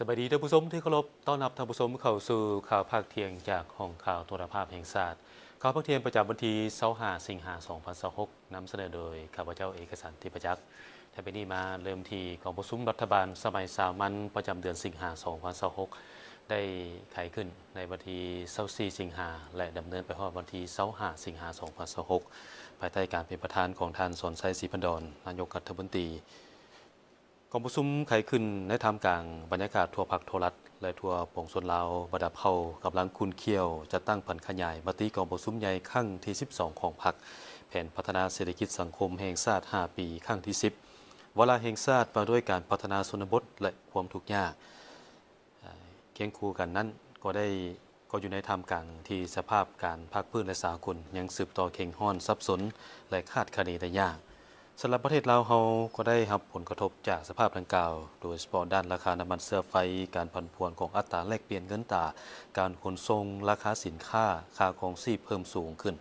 ສະບາຍດີທ່ານຜູ້ຊົມທີ່ເຄົາລົບ, ຕ້ອນຮັບທ່ານຜູ້ຊົມເຂົ້າສູ່ຂ່າວພາກທ່ຽງຈາກຫ້ອງຂ່າວໂທລະພາບແຫ່ງຊາດ. ຂ່າວພາກທ່ຽງປະຈຳວັນທີຊາວຫ້າ ສິງຫາ ສອງພັນຊາວຫົກ ນຳສະເໜີໂດຍຂ້າພະເຈົ້າ ເອກະສັນ ທິບປະຈັກ. ແຕ່ເປັນນີ້ມາເລີ່ມທີ່ກອງປະຊຸມລັດຖະບານສະໄໝສາມັນປະຈຳເດືອນສິງຫາ ສອງພັນຊາວຫົກ ໄດ້ໄຂຂຶ້ນໃນວັນທີຊາວສີ່ ສິງຫາ ແລະ ດຳເນີນໄປຮອດວັນທີຊາວຫ້າ ສິງຫາ ສອງພັນຊາວຫົກ ພາຍໃຕ້ການເປັນປະທານຂອງທ່ານ ສອນໄຊ ສີພັນດອນ ນາຍົກລັດຖະມົນຕີ. ກອງປະຊຸມໄຂຂຶ້ນໃນທ່າມກາງບັນຍາກາດທົ່ວພັກທົ່ວລັດ ແລະ ທົ່ວປວງຊົນລາວ. ບັນດາເຜົ່າກຳລັງຂຸ້ນຂ້ຽວຈັດຕັ້ງຜັນຂະຫຍາຍມະຕິກອງປະຊຸມໃຫຍ່ຄັ້ງທີສິບສອງຂອງພັກ, ແຜນພັດທະນາເສດຖະກິດສັງຄົມແຫ່ງຊາດຫ້າປີ ຄັ້ງທີສິບ, ວາລະແຫ່ງຊາດວ່າດ້ວຍການພັດທະນາຊົນນະບົດ ແລະ ຄວາມທຸກຍາກ. ຄຽງຄູ່ກັນນັ້ນກໍໄດ້ ກໍຢູ່ໃນທ່າມກາງທີ່ສະພາບການພາກພື້ນ ແລະ ສາກົນຍັງສືບຕໍ່ເຄັ່ງຮ້ອນ, ສັບສົນ ແລະ ຄາດຄະເນໄດ້ຍາກ. ສຳລັບປະເທດລາວເຮົາກໍໄດ້ຮັບຜົນກະທົບຈາກສະພາບດັ່ງກ່າວ, ໂດຍສະເພາະດ້ານລາຄານ້ຳມັນເຊື້ອໄຟ, ການຜັນຜວນຂອງອັດຕາແລກປ່ຽນເງິນຕາ, ການຂົນສົ່ງ, ລາຄາສິນຄ້າ, ຄ່າຄອງຊີບເພີ່ມສູງຂຶ້ນ.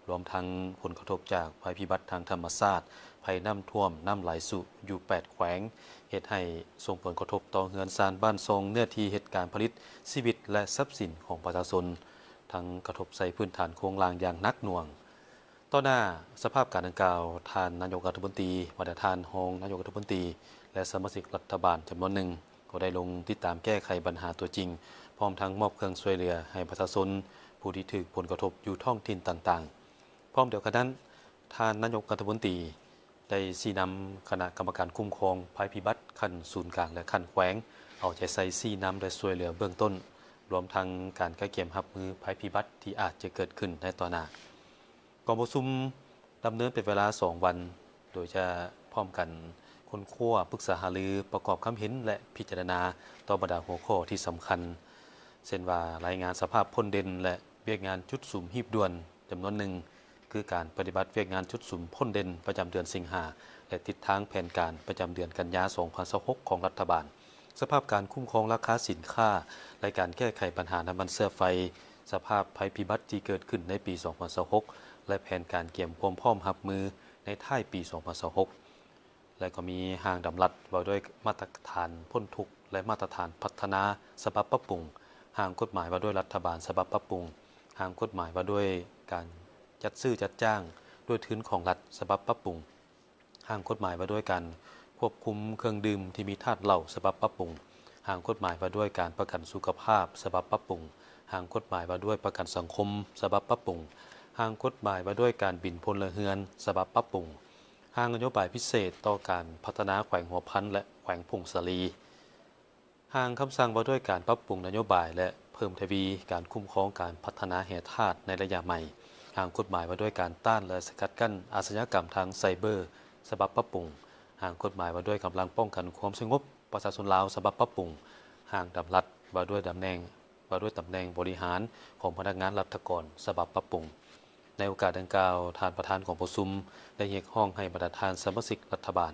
ລວມທັງຜົນກະທົບຈາກໄພພິບັດທາງທຳມະຊາດ, ໄພນ້ຳຖ້ວມ, ນ້ຳໄຫຼຊຸຢູ່ແປດແຂວງ, ເຮັດໃຫ້ສົ່ງຜົນກະທົບຕໍ່ເຮືອນຊານບ້ານຊ່ອງ, ເນື້ອທີ່ເຮັດການຜະລິດ, ຊີວິດ ແລະ ຊັບສິນຂອງປະຊາຊົນ, ທັງກະທົບໃສ່ພື້ນຖານໂຄງລ່າງຢ່າງໜັກໜ່ວງ. ຕໍ່ໜ້າສະພາບການດັ່ງກ່າວ, ທ່ານນາຍົກລັດຖະມົນຕີ, ບັນດາທ່ານຮອງນາຍົກລັດຖະມົນຕີ ແລະ ສະມາຊິກລັດຖະບານຈຳນວນໜຶ່ງ ກໍໄດ້ລົງຕິດຕາມແກ້ໄຂບັນຫາຕົວຈິງ, ພ້ອມທັງມອບເຄື່ອງຊ່ວຍເຫຼືອໃຫ້ປະຊາຊົນຜູ້ທີ່ຖືກຜົນກະທົບຢູ່ທ້ອງຖິ່ນຕ່າງໆ. ພ້ອມດຽວກັນນັ້ນ, ທ່ານນາຍົກລັດຖະມົນຕີໄດ້ຊີ້ນຳຄະນະກຳມະການຄຸ້ມຄອງໄພພິບັດຂັ້ນສູນກາງ ແລະ ຂັ້ນແຂວງ ເອົາໃຈໃສ່ຊີ້ນຳ ແລະ ຊ່ວຍເຫຼືອເບື້ອງຕົ້ນ, ລວມທັງການກະກຽມຮັບມືໄພພິບັດທີ່ອາດຈະເກີດຂຶ້ນໃນຕໍ່ໜ້າ. ກອງປະຊຸມດຳເນີນເປັນເວລາສອງວັນ, ໂດຍຈະພ້ອມກັນຄົ້ນຄວ້າ, ປຶກສາຫາລື, ປະກອບຄຳເຫັນ ແລະ ພິຈາລະນາຕໍ່ບັນດາຫົວຂໍ້ທີ່ສຳຄັນ, ເຊັ່ນວ່າ ລາຍງານສະພາບພົ້ນເດັ່ນ ແລະ ວຽກງານຈຸດສຸມຮີບດ່ວນຈຳນວນໜຶ່ງ, ຄືການປະຕິບັດວຽກງານຈຸດສຸມພົ້ນເດັ່ນປະຈຳເດືອນສິງຫາ ແລະ ທິດທາງແຜນການປະຈຳເດືອນກັນຍາ ສອງພັນຊາວຫົກ ຂອງລັດຖະບານ, ສະພາບການຄຸ້ມຄອງລາຄາສິນຄ້າ ແລະ ການແກ້ໄຂບັນຫານ້ຳມັນເຊື້ອໄຟ, ສະພາບໄພພິບັດທີ່ເກີດຂຶ້ນໃນປີສອງພັນຊາວຫົກ ແລະ ແຜນການກຽມຄວາມພ້ອມຮັບມືໃນທ້າຍປີສອງພັນຊາວຫົກ ແລະ ກໍມີຮ່າງດຳລັດວ່າດ້ວຍມາດຕະຖານພົ້ນທຸກ ແລະ ມາດຕະຖານພັດທະນາສະບັບປັບປຸງ, ຮ່າງກົດໝາຍວ່າດ້ວຍລັດຖະບານສະບັບປັບປຸງ, ຮ່າງກົດໝາຍວ່າດ້ວຍການຈັດຊື້ຈັດຈ້າງດ້ວຍທຶນຂອງລັດສະບັບປັບປຸງ, ຮ່າງກົດໝາຍວ່າດ້ວຍການຄວບຄຸມເຄື່ອງດື່ມທີ່ມີທາດເຫຼົ້າສະບັບປັບປຸງ, ຮ່າງກົດໝາຍວ່າດ້ວຍການປະກັນສຸຂະພາບສະບັບປັບປຸງ, ຮ່າງກົດໝາຍວ່າດ້ວຍປະກັນສັງຄົມສະບັບປັບປຸງ, ຮ່າງກົດໝາຍວ່າດ້ວຍການບິນພົນລະເຮືອນສະບັບປັບປຸງ, ຮ່າງນະໂຍບາຍພິເສດຕໍ່ການພັດທະນາແຂວງຫົວພັນ ແລະ ແຂວງຜົ້ງສາລີ, ຮ່າງຄຳສັ່ງວ່າດ້ວຍການປັບປຸງນະໂຍບາຍ ແລະ ເພີ່ມທະວີການຄຸ້ມຄອງການພັດທະນາແຮ່ທາດໃນໄລຍະໃໝ່, ຮ່າງກົດໝາຍວ່າດ້ວຍການຕ້ານ ແລະ ສະກັດກັ້ນອາຊະຍາກຳທາງໄຊເບີສະບັບປັບປຸງ, ຮ່າງກົດໝາຍວ່າດ້ວຍກຳລັງປ້ອງກັນຄວາມສະຫງົບປະຊາຊົນລາວສະບັບປັບປຸງ, ຮ່າງດຳລັດວ່າດ້ວຍຕຳແໜ່ງ ວ່າດ້ວຍຕຳແໜ່ງບໍລິຫານຂອງພະນັກງານລັດຖະກອນສະບັບປັບປຸງ. ໃນໂອກາດດັ່ງກ່າວ, ທ່ານປະທານກອງປະຊຸມໄດ້ຮຽກຮ້ອງໃຫ້ບັນດາທ່ານສະມາຊິກລັດຖະບານ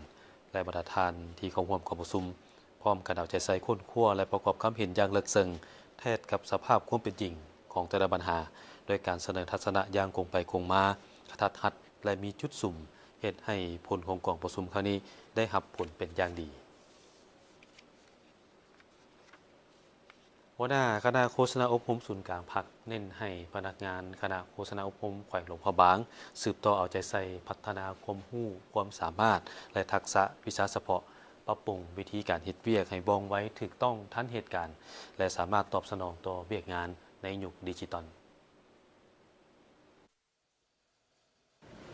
ແລະ ບັນດາທ່ານທີ່ເຂົ້າຮ່ວມກອງປະຊຸມ ພ້ອມກັນເອົາໃຈໃສ່ຄົ້ນຄວ້າ ແລະ ປະກອບຄຳເຫັນຢ່າງເລິກເຊິ່ງ ແທດກັບສະພາບຄວາມເປັນຈິງຂອງແຕ່ລະບັນຫາ, ໂດຍການສະເໜີທັດສະນະຢ່າງກົງໄປກົງມາ, ກະທັດຮັດ ແລະ ມີຈຸດສຸມ, ເຮັດໃຫ້ຜົນຂອງກອງປະຊຸມຄັ້ງນີ້ໄດ້ຮັບຜົນເປັນຢ່າງດີ. ຫົວໜ້າຄະນະໂຄສະນາອົບຮົມສູນກາງພັກ ເນັ້ນໃຫ້ພະນັກງານຄະນະໂຄສະນາອົບຮົມແຂວງຫຼວງພະບາງ ສືບຕໍ່ເອົາໃຈໃສ່ພັດທະນາຄວາມຮູ້, ຄວາມສາມາດ ແລະ ທັກສະວິຊາສະເພາະ, ປັບປຸງວິທີການເຮັດວຽກໃຫ້ວ່ອງໄວ, ຖືກຕ້ອງ, ທັນເຫດການ ແລະ ສາມາດຕອບສະໜອງຕໍ່ວຽກງານໃນຍຸກດິຈິຕອນ.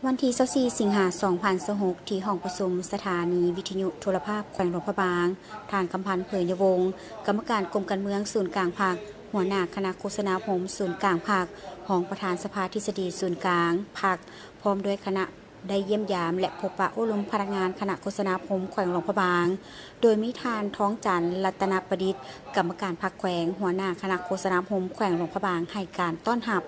ວັນທີຊາວສີ່ ສິງຫາ ສອງພັນຊາວຫົກ ທີ່ຫ້ອງປະຊຸມສະຖານີວິທະຍຸໂທລະພາບແຂວງຫຼວງພະບາງ, ທ່ານ ຄຳພັນ ເຜີຍຍະວົງ ກຳມະການກົມການເມືອງສູນກາງພັກ, ຫົວໜ້າຄະນະໂຄສະນາອົບຮົມສູນກາງພັກ, ຮອງປະທານສະພາທິດສະດີສູນກາງພັກ ພ້ອມດ້ວຍຄະນະ ໄດ້ຢ້ຽມຢາມ ແລະ ພົບປະໂອ້ລົມພະນັກງານຄະນະໂຄສະນາອົບຮົມແຂວງຫຼວງພະບາງ, ໂດຍມີທ່ານ ທອງຈັນ ລັດຕະນະປະດິດ ກຳມະການພັກແຂວງ, ຫົວໜ້າຄະນະໂຄສະນາອົບຮົມແຂວງຫຼວງພະບາງ ໃຫ້ການຕ້ອນຮັບ.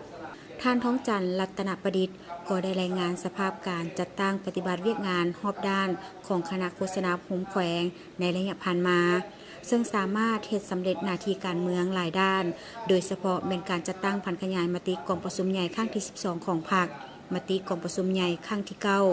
ທ່ານ ທອງຈັນ ລັດຕະນະປະດິດ ກໍໄດ້ລາຍງານສະພາບການຈັດຕັ້ງປະຕິບັດວຽກງານຮອບດ້ານຂອງຄະນະໂຄສະນາອົບຮົມແຂວງໃນໄລຍະຜ່ານມາ, ເຊິ່ງສາມາດເຮັດສຳເລັດໜ້າທີ່ການເມືອງຫຼາຍດ້ານ, ໂດຍສະເພາະແມ່ນການຈັດຕັ້ງຜັນຂະຫຍາຍມະຕິກອງປະຊຸມໃຫຍ່ຄັ້ງທີສິບສອງຂອງພັກ, ມະຕິກອງປະຊຸມໃຫຍ່ຄັ້ງທີເກົ້າ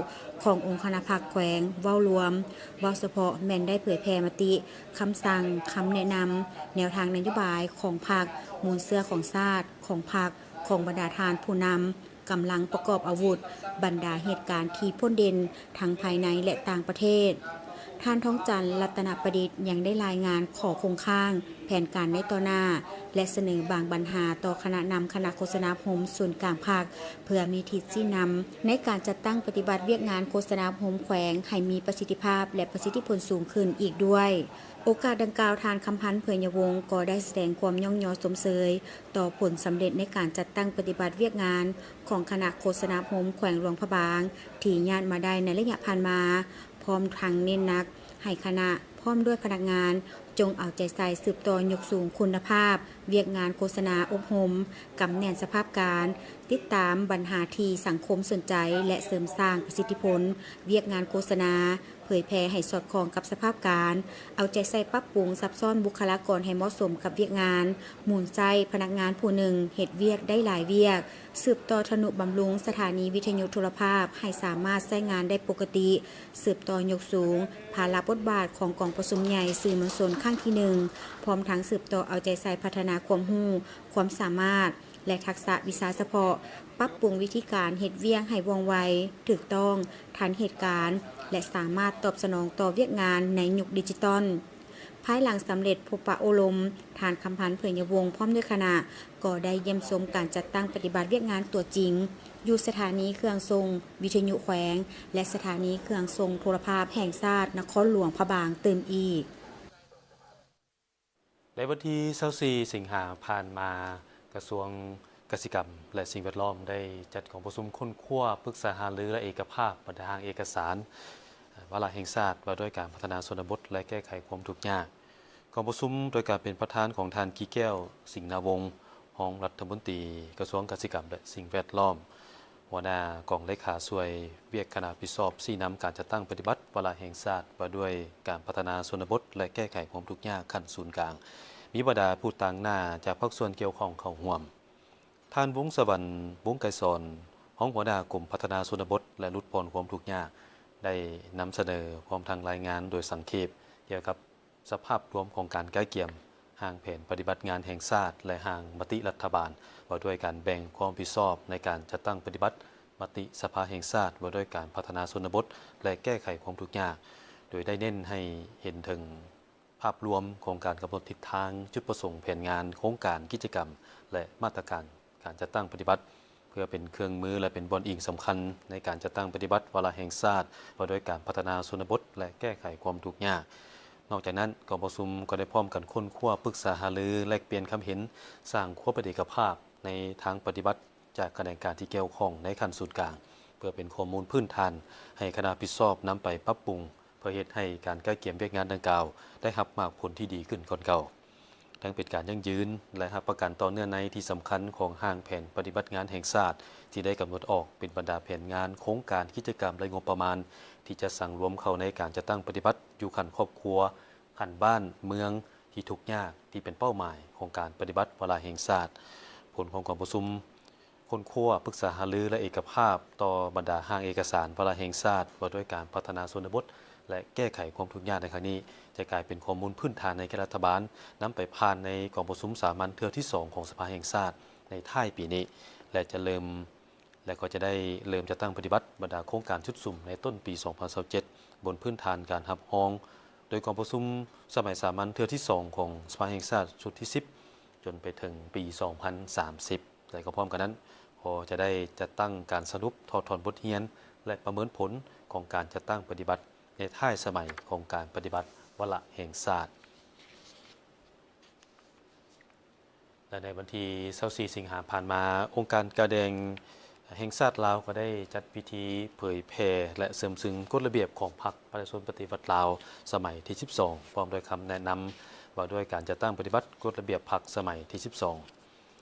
ຂອງອົງຄະນະພັກແຂວງເວົ້າລວມ, ເວົ້າສະເພາະແມ່ນໄດ້ເຜີຍແຜ່ມະຕິ, ຄຳສັ່ງ, ຄຳແນະນຳ, ແນວທາງນະໂຍບາຍຂອງພັກ, ມູນເຊື້ອຂອງຊາດ, ຂອງພັກ, ຂອງບັນດາທ່ານຜູ້ນຳ, ກຳລັງປະກອບອາວຸດ, ບັນດາເຫດການທີ່ພົ້ນເດັ່ນທັງພາຍໃນ ແລະ ຕ່າງປະເທດ. ທ່ານ ທອງຈັນ ລັດຕະນະປະດິດ ຍັງໄດ້ລາຍງານຂໍ້ຄົງຄ້າງ, ແຜນການໃນຕໍ່ໜ້າ ແລະ ສະເໜີບາງບັນຫາຕໍ່ຄະນະນຳຄະນະໂຄສະນາອົບຮົມສູນກາງພັກ ເພື່ອມີທິດຊີ້ນຳໃນການຈັດຕັ້ງປະຕິບັດວຽກງານໂຄສະນາອົບຮົມແຂວງໃຫ້ມີປະສິດທິພາບ ແລະ ປະສິດທິຜົນສູງຂຶ້ນອີກດ້ວຍ. ໂອກາດດັ່ງກ່າວ, ທ່ານ ຄຳພັນ ເຜີຍຍະວົງ ກໍໄດ້ສະແດງຄວາມຍ້ອງຍໍຊົມເຊີຍຕໍ່ຜົນສຳເລັດໃນການຈັດຕັ້ງປະຕິບັດວຽກງານຂອງຄະນະໂຄສະນາອົບຮົມແຂວງຫຼວງພະບາງ ທີ່ຍາດມາໄດ້ໃນໄລຍະຜ່ານມາ, ພ້ອມທັງເນັ້ນໜັກໃຫ້ຄະນະ ພ້ອມດ້ວຍພະນັກງານ ຈົ່ງເອົາໃຈໃສ່ສືບຕໍ່ຍົກສູງຄຸນນະພາບວຽກງານໂຄສະນາອົບຮົມ, ກຳແໜ້ນສະພາບການ, ຕິດຕາມບັນຫາທີ່ສັງຄົມສົນໃຈ ແລະ ເສີມສ້າງປະສິດທິຜົນວຽກງານໂຄສະນາ, ເຜີຍແຜ່ໃຫ້ສອດຄ່ອງກັບສະພາບການ, ເອົາໃຈໃສ່ປັບປຸງສັບຊ້ອນບຸກຄະລາກອນໃຫ້ເໝາະສົມກັບວຽກງານ, ໝູນໃຊ້ພະນັກງານຜູ້ໜຶ່ງເຮັດວຽກໄດ້ຫຼາຍວຽກ, ສືບຕໍ່ທະນຸບຳລຸງສະຖານີວິທະຍຸໂທລະພາບໃຫ້ສາມາດໃຊ້ງານໄດ້ປົກກະຕິ, ສືບຕໍ່ຍົກສູງພາລະບົດບາດຂອງກອງປະຊຸມໃຫຍ່ສື່ມວນຊົນຄັ້ງທີໜຶ່ງ, ພ້ອມທັງສືບຕໍ່ເອົາໃຈໃສ່ພັດທະນາຄວາມຮູ້, ຄວາມສາມາດ ແລະ ທັກສະວິຊາສະເພາະ, ປັບປຸງວິທີການເຮັດວຽກໃຫ້ວ່ອງໄວ, ຖືກຕ້ອງ, ທັນເຫດການ ແລະ ສາມາດຕອບສະໜອງຕໍ່ວຽກງານໃນຍຸກດິຈິຕອນ. ພາຍຫຼັງສຳເລັດພົບປະໂອ້ລົມ, ທ່ານ ຄຳພັນ ເຜີຍຍະວົງ ພ້ອມດ້ວຍຄະນະ ກໍໄດ້ຢ້ຽມຊົມການຈັດຕັ້ງປະຕິບັດວຽກງານຕົວຈິງ ຢູ່ສະຖານີເຄື່ອງສົ່ງວິທະຍຸແຂວງ ແລະ ສະຖານີເຄື່ອງສົ່ງໂທລະພາບແຫ່ງຊາດນະຄອນຫຼວງພະບາງຕື່ມອີກ. ໃນວັນທີຊາວສີ່ ສິງຫາຜ່ານມາ, ກະຊວງກະສິກຳ ແລະ ສິ່ງແວດລ້ອມ ໄດ້ຈັດກອງປະຊຸມຄົ້ນຄວ້າ, ປຶກສາຫາລື ແລະ ເອກະພາບບັນດາຮ່າງເອກະສານວາລະແຫ່ງຊາດ ວ່າດ້ວຍການພັດທະນາຊົນນະບົດ ແລະ ແກ້ໄຂຄວາມທຸກຍາກ. ກອງປະຊຸມໂດຍການເປັນປະທານຂອງທ່ານ ກີແກ້ວ ສິງນາວົງ ຮອງລັດຖະມົນຕີກະຊວງກະສິກຳ ແລະ ສິ່ງແວດລ້ອມ, ຫົວໜ້າກອງເລຂາຊ່ວຍວຽກຄະນະຮັບຜິດຊອບຊີ້ນຳການຈັດຕັ້ງປະຕິບັດວາລະແຫ່ງຊາດວ່າດ້ວຍການພັດທະນາຊົນນະບົດ ແລະ ແກ້ໄຂຄວາມທຸກຍາກຂັ້ນສູນກາງ, ມີບັນດາຜູ້ຕາງໜ້າຈາກພາກສ່ວນກ່ຽວຂ້ອງເຂົ້າຮ່ວມ. ທ່ານ ວົງສະຫວັນ ວົງໄກສອນ ຮອງຫົວໜ້າກົມພັດທະນາຊົນນະບົດ ແລະ ຫຼຸດຜ່ອນຄວາມທຸກຍາກ ໄດ້ນຳສະເໜີ ພ້ອມທັງລາຍງານໂດຍສັງເຂບກ່ຽວກັບ ສະພາບລວມຂອງການກະກຽມຮ່າງແຜນປະຕິບັດງານແຫ່ງຊາດ ແລະ ຮ່າງມະຕິລັດຖະບານ ວ່າດ້ວຍການແບ່ງຄວາມຮັບຜິດຊອບໃນການຈັດຕັ້ງປະຕິບັດມະຕິສະພາແຫ່ງຊາດ ວ່າດ້ວຍການພັດທະນາຊົນນະບົດ ແລະ ແກ້ໄຂຄວາມທຸກຍາກ, ໂດຍໄດ້ເນັ້ນໃຫ້ເຫັນເຖິງພາບລວມຂອງການກຳນົດທິດທາງ, ຈຸດປະສົງ, ແຜນງານ, ໂຄງການ, ກິດຈະກຳ ແລະ ມາດຕະການການຈັດຕັ້ງປະຕິບັດ ເພື່ອເປັນເຄື່ອງມື ແລະ ເປັນບ່ອນອີງສຳຄັນໃນການຈັດຕັ້ງປະຕິບັດວາລະແຫ່ງຊາດ ວ່າດ້ວຍການພັດທະນາຊົນນະບົດ ແລະ ແກ້ໄຂຄວາມທຸກຍາກ. ນອກຈາກນັ້ນ, ກອງປະຊຸມກໍໄດ້ພ້ອມກັນຄົ້ນຄວ້າ, ປຶກສາຫາລື, ແລກປ່ຽນຄຳເຫັນ, ສ້າງຄວາມເປັນເອກະພາບໃນທາງປະຕິບັດຈາກຂະແໜງການທີ່ກ່ຽວຂ້ອງໃນຂັ້ນສູນກາງ, ເພື່ອເປັນຂໍ້ມູນພື້ນຖານໃຫ້ຄະນະຮັບຜິດຊອບນຳໄປປັບປຸງ ເພື່ອເຮັດໃຫ້ການກະກຽມວຽກງານດັ່ງກ່າວໄດ້ຮັບໝາກຜົນທີ່ດີຂຶ້ນກ່ອນເກົ່າ. ທັງເປັນການຢັ້ງຢືນ ແລະ ຮັບປະກັນຕໍ່ເນື້ອໃນທີ່ສຳຄັນຂອງຮ່າງແຜນປະຕິບັດງານແຫ່ງຊາດ ທີ່ໄດ້ກຳນົດອອກເປັນບັນດາແຜນງານ, ໂຄງການ, ກິດຈະກຳ ແລະ ງົບປະມານ ທີ່ຈະສັງລວມເຂົ້າໃນການຈັດຕັ້ງປະຕິບັດຢູ່ຂັ້ນຄອບຄົວ, ຂັ້ນບ້ານ, ເມືອງທີ່ທຸກຍາກ ທີ່ເປັນເປົ້າໝາຍຂອງການປະຕິບັດວາລະແຫ່ງຊາດ. ຜົນຂອງກອງປະຊຸມ ຄົ້ນຄວ້າ, ປຶກສາຫາລື ແລະ ເອກະພາບຕໍ່ບັນດາຮ່າງເອກະສານວາລະແຫ່ງຊາດ ວ່າດ້ວຍການພັດທະນາຊົນນະບົດ ແລະ ແກ້ໄຂຄວາມທຸກຍາກໃນຄັ້ງນີ້ ຈະກາຍເປັນຂໍ້ມູນພື້ນຖານໃຫ້ແກ່ລັດຖະບານນຳໄປຜ່ານໃນກອງປະຊຸມສາມັນເທື່ອທີສອງຂອງສະພາແຫ່ງຊາດໃນທ້າຍປີນີ້ ແລະ ຈະເລີ່ມ ແລະ ກໍຈະໄດ້ເລີ່ມຈັດຕັ້ງປະຕິບັດບັນດາໂຄງການຊຸດສຸມໃນຕົ້ນປີສອງພັນຊາວເຈັດ ບົນພື້ນຖານການຮັບຮອງໂດຍກອງປະຊຸມສະໄໝສາມັນເທື່ອທີສອງຂອງສະພາແຫ່ງຊາດຊຸດທີສິບ ຈົນໄປເຖິງປີສອງພັນສາມສິບ. ແລະ ກໍພ້ອມກັນນັ້ນ ກໍຈະໄດ້ຈັດຕັ້ງການສະຫຼຸບ, ຖອດຖອນບົດຮຽນ ແລະ ປະເມີນຜົນຂອງການຈັດຕັ້ງປະຕິບັດໃນທ້າຍສະໄໝຂອງການປະຕິບັດວາລະແຫ່ງຊາດ. ແລະ ໃນວັນທີຊາວສີ່ ສິງຫາຜ່ານມາ, ອົງການກາແດງແຫ່ງຊາດລາວ ກໍໄດ້ຈັດພິທີເຜີຍແຜ່ ແລະ ເສີມຊຶງກົດລະບຽບຂອງພັກປະຊາຊົນປະຕິວັດລາວ ສະໄໝທີສິບສອງ ພ້ອມດ້ວຍຄຳແນະນຳວ່າດ້ວຍການຈັດຕັ້ງປະຕິບັດກົດລະບຽບພັກສະໄໝທີສິບສອງ.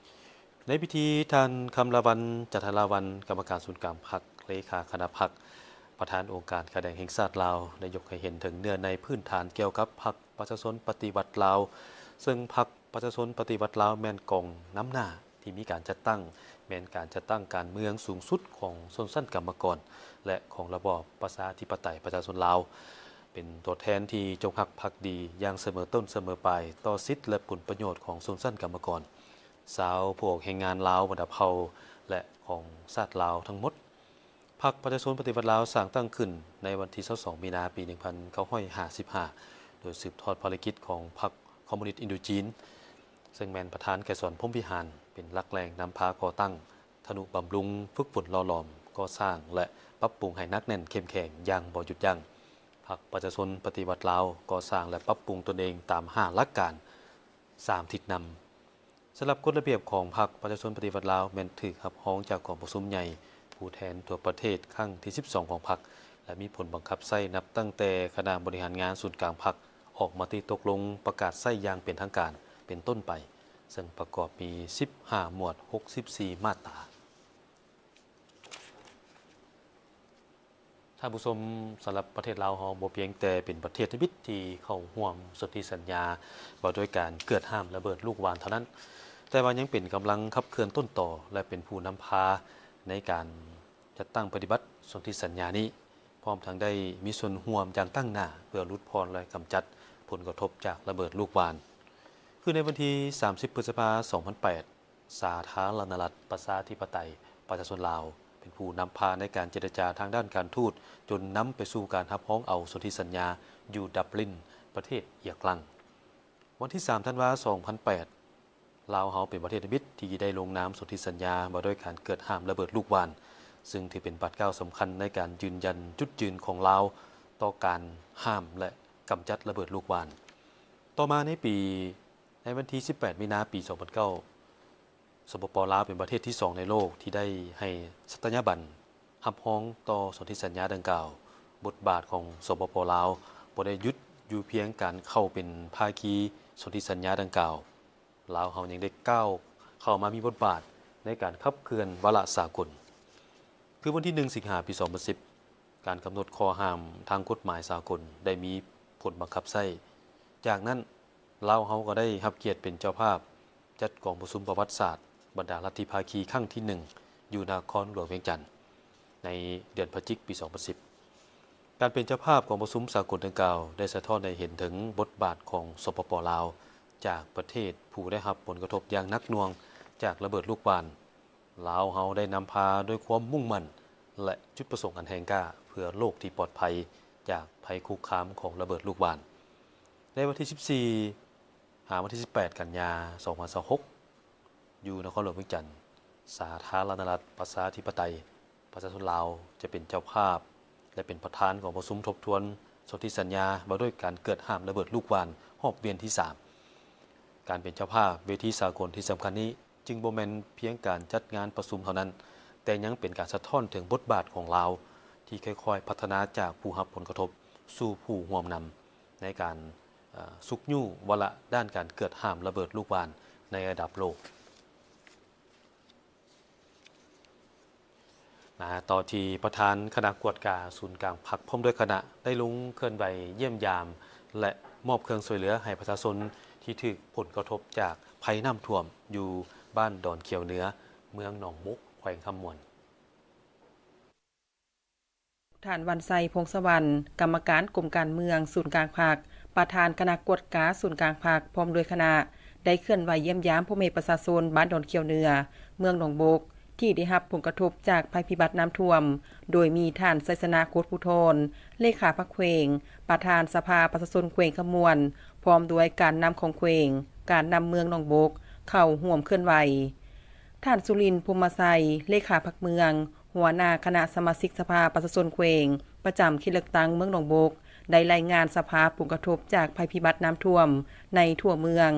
ໃນພິທີ, ທ່ານ ຄຳລາວັນ ຈັນທະລາວັນ ກຳມະການສູນກາງພັກ, ເລຂາຄະນະພັກ, ປະທານອົງການກາແດງແຫ່ງຊາດລາວ ໄດ້ຍົກໃຫ້ເຫັນເຖິງເນື້ອໃນພື້ນຖານກ່ຽວກັບພັກປະຊາຊົນປະຕິວັດລາວ, ເຊິ່ງພັກປະຊາຊົນປະຕິວັດລາວແມ່ນກອງນຳໜ້າທີ່ມີການຈັດຕັ້ງ ແມ່ນການຈັດຕັ້ງການເມືອງສູງສຸດຂອງຊົນຊັ້ນກຳມະກອນ ແລະ ຂອງລະບອບປະຊາທິປະໄຕປະຊາຊົນລາວ, ເປັນຕົວແທນທີ່ຈົງຮັກພັກດີຢ່າງສະເໝີຕົ້ນສະເໝີປາຍຕໍ່ສິດ ແລະ ຜົນປະໂຫຍດຂອງຊົນຊັ້ນກຳມະກອນ, ຊາວຜູ້ອອກແຮງງານລາວບັນດາເຜົ່າ ແລະ ຂອງຊາດລາວທັງໝົດ. ພັກປະຊາຊົນປະຕິວັດລາວສ້າງຕັ້ງຂຶ້ນໃນວັນທີຊາວສອງ ມີນາ ປີໜຶ່ງພັນເກົ້າຮ້ອຍຫ້າສິບຫ້າ ໂດຍສືບທອດພາລະກິດຂອງພັກຄອມມູນິດອິນໂດຈີນ, ເຊິ່ງແມ່ນປະທານໄກສອນ ພົມວິຫານ ເປັນຫຼັກແຫຼ່ງນຳພາກໍ່ຕັ້ງ, ທະນຸບຳລຸງ, ຝຶກຝົນຫຼໍ່ຫຼອມ, ກໍ່ສ້າງ ແລະ ປັບປຸງໃຫ້ໜັກແໜ້ນເຂັ້ມແຂງຢ່າງບໍ່ຢຸດຢັ້ງ. ພັກປະຊາຊົນປະຕິວັດລາວກໍ່ສ້າງ ແລະ ປັບປຸງຕົນເອງຕາມຫ້າຫຼັກການ ສາມທິດນຳ. ສຳລັບກົດລະບຽບຂອງພັກປະຊາຊົນປະຕິວັດລາວ ແມ່ນຖືກຮັບຮອງຈາກກອງປະຊຸມໃຫຍ່ຜູ້ແທນທົ່ວປະເທດຄັ້ງທີສິບສອງຂອງພັກ ແລະ ມີຜົນບັງຄັບໃຊ້ນັບຕັ້ງແຕ່ຄະນະບໍລິຫານງານສູນກາງພັກອອກມະຕິຕົກລົງປະກາດໃຊ້ຢ່າງເປັນທາງການເປັນຕົ້ນໄປ, ເຊິ່ງປະກອບມີສິບຫ້າໝວດ ຫົກສິບສີ່ມາດຕາ. ທ່ານຜູ້ຊົມ, ສຳລັບປະເທດລາວເຮົາບໍ່ພຽງແຕ່ເປັນປະເທດທຳອິດທີ່ເຂົ້າຮ່ວມສົນທິສັນຍາວ່າດ້ວຍການເກືອດຫ້າມລະເບີດລູກຫວ່ານເທົ່ານັ້ນ, ແຕ່ວ່າຍັງເປັນກຳລັງຂັບເຄື່ອນຕົ້ນຕໍ ແລະ ເປັນຜູ້ນຳພາໃນການຈັດຕັ້ງປະຕິບັດສົນທິສັນຍານີ້, ພ້ອມທັງໄດ້ມີສ່ວນຮ່ວມຢ່າງຕັ້ງໜ້າເພື່ອຫຼຸດຜ່ອນ ແລະ ກຳຈັດຜົນກະທົບຈາກລະເບີດລູກຫວ່ານ. ຄືໃນວັນທີສາມສິບ ພຶດສະພາ ສອງພັນແປດ, ສາທາລະນະລັດປະຊາທິປະໄຕປະຊາຊົນລາວ ເປັນຜູ້ນຳພາໃນການເຈລະຈາທາງດ້ານການທູດ, ຈົນນຳໄປສູ່ການຮັບຮອງເອົາສົນທິສັນຍາຢູ່ດັບລິນ ປະເທດເອຍກລັງ. ວັນທີສາມ ທັນວາ ສອງພັນແປດ, ລາວເຮົາເປັນປະເທດທຳອິດທີ່ໄດ້ລົງນາມສົນທິສັນຍາວ່າດ້ວຍການເກີດຫ້າມລະເບີດລູກຫວ່ານ, ເຊິ່ງຖືເປັນບາດກ້າວສຳຄັນໃນການຢືນຢັນຈຸດຢືນຂອງລາວຕໍ່ການຫ້າມ ແລະ ກຳຈັດລະເບີດລູກຫວ່ານ. ຕໍ່ມາໃນປີ ໃນວັນທີສິບແປດ ມີນາ ປີສອງພັນເກົ້າ, ສປປ ລາວ ເປັນປະເທດທີສອງໃນໂລກທີ່ໄດ້ໃຫ້ສັດຕະຍາບັນຮັບຮອງຕໍ່ສົນທິສັນຍາດັ່ງກ່າວ. ບົດບາດຂອງ ສປປ ລາວ ບໍ່ໄດ້ຢຸດຢູ່ພຽງການເຂົ້າເປັນພາຄີສົນທິສັນຍາດັ່ງກ່າວ, ລາວເຮົາຍັງໄດ້ກ້າວເຂົ້າມາມີບົດບາດໃນການຂັບເຄື່ອນວາລະສາກົນ. ຄືວັນທີໜຶ່ງ ສິງຫາ ປີສອງພັນສິບ, ການກຳນົດຂໍ້ຫ້າມທາງກົດໝາຍສາກົນໄດ້ມີຜົນບັງຄັບໃຊ້. ຈາກນັ້ນ, ລາວເຮົາກໍໄດ້ຮັບກຽດເປັນເຈົ້າພາບຈັດກອງປະຊຸມປະຫວັດສາດບັນດາລັດທິພາຄີຄັ້ງທີໜຶ່ງ ຢູ່ນະຄອນຫຼວງວຽງຈັນ ໃນເດືອນພະຈິກ ປີສອງພັນສິບ. ການເປັນເຈົ້າພາບກອງປະຊຸມສາກົນດັ່ງກ່າວ ໄດ້ສະທ້ອນໃຫ້ເຫັນເຖິງບົດບາດຂອງ ສປປ ລາວ ຈາກປະເທດຜູ້ໄດ້ຮັບຜົນກະທົບຢ່າງໜັກໜ່ວງຈາກລະເບີດລູກຫວ່ານ. ລາວເຮົາໄດ້ນຳພາດ້ວຍຄວາມມຸ່ງໝັ້ນ ແລະ ຈຸດປະສົງອັນແຮງກ້າເພື່ອໂລກທີ່ປອດໄພຈາກໄພຄຸກຄາມຂອງລະເບີດລູກຫວ່ານ. ໃນວັນທີສິບສີ່ ຫາວັນທີສິບແປດ ກັນຍາ ສອງພັນຊາວຫົກ, ຢູ່ນະຄອນຫຼວງວຽງຈັນ, ສາທາລະນະລັດປະຊາທິປະໄຕປະຊາຊົນລາວ ຈະເປັນເຈົ້າພາບ ແລະ ເປັນປະທານກອງປະຊຸມທົບທວນສົນທິສັນຍາວ່າດ້ວຍການເກີດຫ້າມລະເບີດລູກຫວ່ານຮອບວຽນທີສາມ. ການເປັນເຈົ້າພາບເວທີສາກົນທີ່ສຳຄັນນີ້ ຈຶ່ງບໍ່ແມ່ນພຽງການຈັດງານປະຊຸມເທົ່ານັ້ນ, ແຕ່ຍັງເປັນການສະທ້ອນເຖິງບົດບາດຂອງລາວ ທີ່ຄ່ອຍໆພັດທະນາຈາກຜູ້ຮັບຜົນກະທົບສູ່ຜູ້ຮ່ວມນຳ ໃນການ ເອີ ຊຸກຍູ້ວາລະດ້ານການເກີດຫ້າມລະເບີດລູກຫວ່ານໃນລະດັບໂລກ. ມາຕໍ່ທີ່ປະທານຄະນະກວດກາສູນກາງພັກ ພ້ອມດ້ວຍຄະນະ ໄດ້ລົງເຄື່ອນໄຫວຢ້ຽມຢາມ ແລະ ມອບເຄື່ອງຊ່ວຍເຫຼືອໃຫ້ປະຊາຊົນທີ່ຖືກຜົນກະທົບຈາກໄພນ້ຳຖ້ວມ ຢູ່ບ້ານດອນຂຽວເໜືອ ເມືອງໜອງບົກ ແຂວງຄຳມ່ວນ. ທ່ານ ວັນໄຊ ພົງສະຫວັນ ກຳມະການກົມການເມືອງສູນກາງພັກ, ປະທານຄະນະກວດກາສູນກາງພັກ ພ້ອມດ້ວຍຄະນະ ໄດ້ເຄື່ອນໄຫວຢ້ຽມຢາມພໍ່ແມ່ປະຊາຊົນບ້ານດອນຂຽວເໜືອ ເມືອງໜອງບົກ ທີ່ໄດ້ຮັບຜົນກະທົບຈາກໄພພິບັດນ້ຳຖ້ວມ, ໂດຍມີທ່ານ ໄຊຊະນະ ໂຄດພູທອນ ເລຂາພັກແຂວງ, ປະທານສະພາປະຊາຊົນແຂວງຄຳມ່ວນ ພ້ອມດ້ວຍການນຳຂອງແຂວງ, ການນຳເມືອງໜອງບົກ ເຂົ້າຮ່ວມເຄື່ອນໄຫວ. ທ່ານ ສຸລິນ ພົມມະໄຊ ເລຂາພັກເມືອງ, ຫົວໜ້າຄະນະສະມາຊິກສະພາປະຊາຊົນແຂວງ ປະຈຳເຂດເລືອກຕັ້ງເມືອງໜອງບົກ ໄດ້ລາຍງານສະພາບຜົນກະທົບຈາກໄພພິບັດນ້ຳຖ້ວມໃນທົ່ວເມືອງ,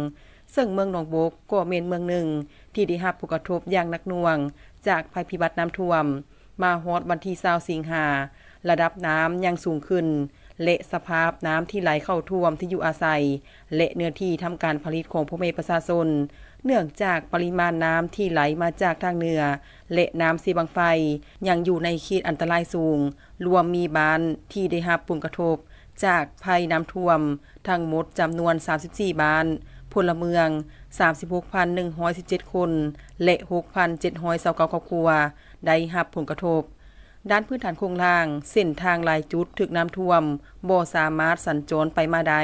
ເຊິ່ງເມືອງໜອງບົກກໍແມ່ນເມືອງໜຶ່ງທີ່ໄດ້ຮັບຜົນກະທົບຢ່າງໜັກໜ່ວງຈາກໄພພິບັດນ້ຳຖ້ວມ. ມາຮອດວັນທີຊາວ ສິງຫາ, ລະດັບນ້ຳຍັງສູງຂຶ້ນ ແລະ ສະພາບນ້ຳທີ່ໄຫຼເຂົ້າຖ້ວມທີ່ຢູ່ອາໄສ ແລະ ເນື້ອທີ່ທຳການຜະລິດຂອງພໍ່ແມ່ປະຊາຊົນ, ເນື່ອງຈາກປະລິມານນ້ຳທີ່ໄຫຼມາຈາກທາງເໜືອ ແລະ ນ້ຳເຊບັ້ງໄຟ ຍັງຢູ່ໃນເຂດອັນຕະລາຍສູງ, ລວມມີບ້ານທີ່ໄດ້ຮັບຜົນກະທົບຈາກໄພນ້ຳຖ້ວມທັງໝົດຈຳນວນສາມສິບສີ່ບ້ານ, ພ ພົນລະເມືອງສາມສິບຫົກພັນໜຶ່ງຮ້ອຍສິບເຈັດຄົນ ແລະ ຫົກພັນເຈັດຮ້ອຍຊາວເກົ້າຄອບຄົວໄດ້ຮັບຜົນກະທົບ. ດ້ານພື້ນຖານໂຄງລ່າງ, ເສັ້ນທາງຫຼາຍຈຸດຖືກນ້ຳຖ້ວມ, ບໍ່ສາມາດສັນຈອນໄປມາໄດ້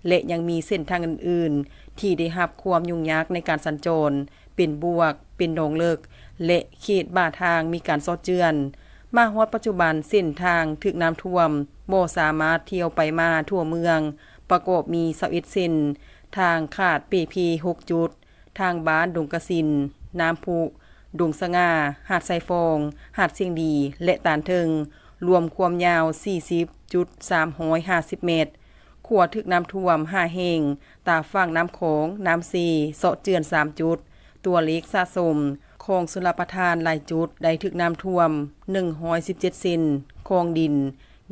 ແລະ ຍັງມີເສັ້ນທາງອື່ນໆ ທີ່ໄດ້ຮັບຄວາມຫຍຸ້ງຍາກໃນການສັນຈອນ, ເປັນບວກ, ເປັນໜອງເລິກ ແລະ ເຂດບ່າທາງມີການຊອດເຈື່ອນ. ມາຮອດປັດຈຸບັນ, ເສັ້ນທາງຖືກນ້ຳຖ້ວມ, ບໍ່ສາມາດທຽວໄປມາທົ່ວເມືອງ, ປະກອບມີຊາວເອັດເສັ້ນ, ທາງຂາດເປເພຫົກຈຸດ, ທາງບ້ານດົງກະສິນ, ນ້ຳພຸ, ດົງສະຫງ່າ, ຫາດຊາຍຟອງ, ຫາດຊຽງດີ ແລະ ຕານເທິງ, ລວມຄວາມຍາວສີ່ສິບຈຸດສາມຮ້ອຍຫ້າສິບແມັດ. ຂົວຖືກນ້ຳຖ້ວມຫ້າແຫ່ງ, ຕາຝັ່ງນ້ຳຂອງ, ນ້ຳເຊ, ເຊາະເຈື່ອນສາມຈຸດ. ຕົວເລກສະສົມຂອງຊົນລະປະທານຫຼາຍຈຸດໄດ້ຖືກນ້ຳຖ້ວມໜຶ່ງຮ້ອຍສິບເຈັດເຊັນ, ຄອງດິນ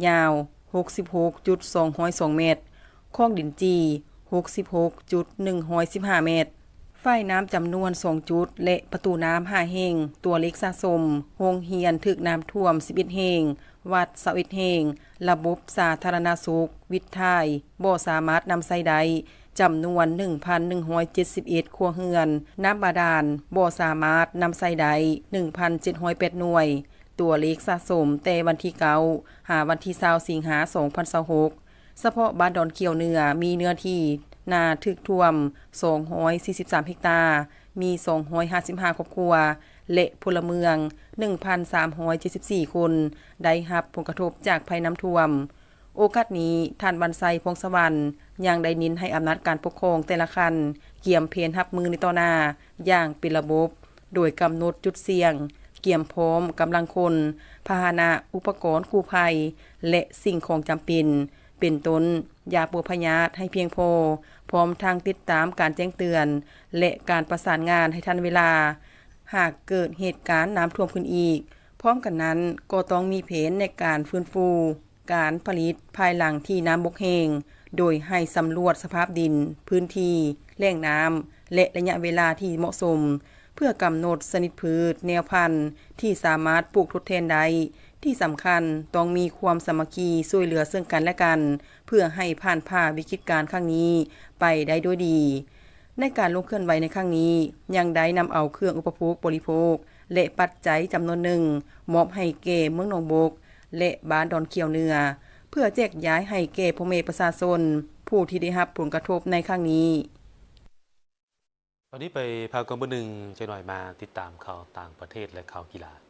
ຍາວຫົກສິບຫົກຈຸດສອງຮ້ອຍສອງແມັດ, ຄອງດິນຈີ່ຫົກສິບຫົກຈຸດໜຶ່ງຮ້ອຍສິບຫ້າແມັດ, ຝາຍນ້ຳຈຳນວນສອງຈຸດ ແລະ ປະຕູນ້ຳຫ້າແຫ່ງ. ຕົວເລກສະສົມ, ໂຮງຮຽນຖືກນ້ຳຖ້ວມສິບເອັດແຫ່ງ, ວັດຊາວເອັດແຫ່ງ, ລະບົບສາທາລະນະສຸກ, ວິດຖ່າຍ ບໍ່ສາມາດນຳໃຊ້ໄດ້ ຈຳນວນໜຶ່ງພັນໜຶ່ງຮ້ອຍເຈັດສິບເອັດຄົວເຮືອນ, ນ້ຳບາດານບໍ່ສາມາດນຳໃຊ້ໄດ້ໜຶ່ງພັນເຈັດຮ້ອຍແປດໜ່ວຍ. ຕົວເລກສະສົມແຕ່ວັນທີເກົ້າຫາວັນທີຊາວສິງຫາສອງພັນຊາວຫົກ, ສະເພາະບ້ານດອນຂຽວເໜືອມີເນື້ອທີ່ນາຖືກຖ້ວມສອງຮ້ອຍສີ່ສິບສາມເຮັກຕາ, ມີສອງຮ້ອຍຫ້າສິບຫ້າຄອບຄົວ ແລະ ພົນລະເມືອງໜຶ່ງພັນສາມຮ້ອຍເຈັດສິບສີ່ຄົນໄດ້ຮັບຜົນກະທົບຈາກໄພນ້ຳຖ້ວມ. ໂອກາດນີ້, ທ່ານ ວັນໄຊ ພອງສະຫວັນ ຍັງໄດ້ເນັ້ນໃຫ້ອຳນາດການປົກຄອງແຕ່ລະຂັ້ນກຽມແຜນຮັບມືໃນຕໍ່ໜ້າຢ່າງເປັນລະບົບ, ໂດຍກຳນົດຈຸດສ່ຽງ, ກຽມພ້ອມກຳລັງຄົນ, ພາຫະນະ, ອຸປະກອນກູ້ໄພ ແລະ ສິ່ງຂອງຈຳເປັນ ເປັນຕົ້ນ ຢາປົວພະຍາດໃຫ້ພຽງພໍ, ພ້ອມທັງຕິດຕາມການແຈ້ງເຕືອນ ແລະ ການປະສານງານໃຫ້ທັນເວລາ ຫາກເກີດເຫດການນ້ຳຖ້ວມຂຶ້ນອີກ. ພ້ອມກັນນັ້ນ, ກໍຕ້ອງມີແຜນໃນການຟື້ນຟູ ການຜະລິດພາຍຫຼັງທີ່ນ້ຳບົກແຫ້ງ, ໂດຍໃຫ້ສຳຫຼວດສະພາບດິນ, ພື້ນທີ່, ແຫຼ່ງນ້ຳ ແລະ ໄລຍະເວລາທີ່ເໝາະສົມ, ເພື່ອກຳນົດຊະນິດພືດ, ແນວພັນທີ່ສາມາດປູກທົດແທນໄດ້. ທີ່ສຳຄັນ, ຕ້ອງມີຄວາມສາມັກຄີຊ່ວຍເຫຼືອເຊິ່ງກັນແລະກັນ, ເພື່ອໃຫ້ຜ່ານຜ່າວິກິດການຄັ້ງນີ້ໄປໄດ້ດ້ວຍດີ. ໃນການລົງເຄື່ອນໄຫວໃນຄັ້ງນີ້, ຍັງໄດ້ນຳເອົາເຄື່ອງອຸປະໂພກບໍລິໂພກ ແລະ ປັດໄຈຈຳນວນໜຶ່ງ ມອບໃຫ້ແກ່ເມືອງໜອງບົກ ແລະ ບ້ານດອນຂຽວເໜືອ ເພື່ອແຈກຢາຍໃຫ້ແກ່ພໍ່ແມ່ປະຊາຊົນຜູ້ທີ່ໄດ້ຮັບຜົນກະທົບໃນຄັ້ງນີ້. ຕອນນີ້ໄປພັກກ່ອນບຶດໜຶ່ງ, ຈັກໜ່ອຍມາຕິດຕາມຂ່າວຕ່າງປະເທດ ແລະ ຂ່າວກິລາ.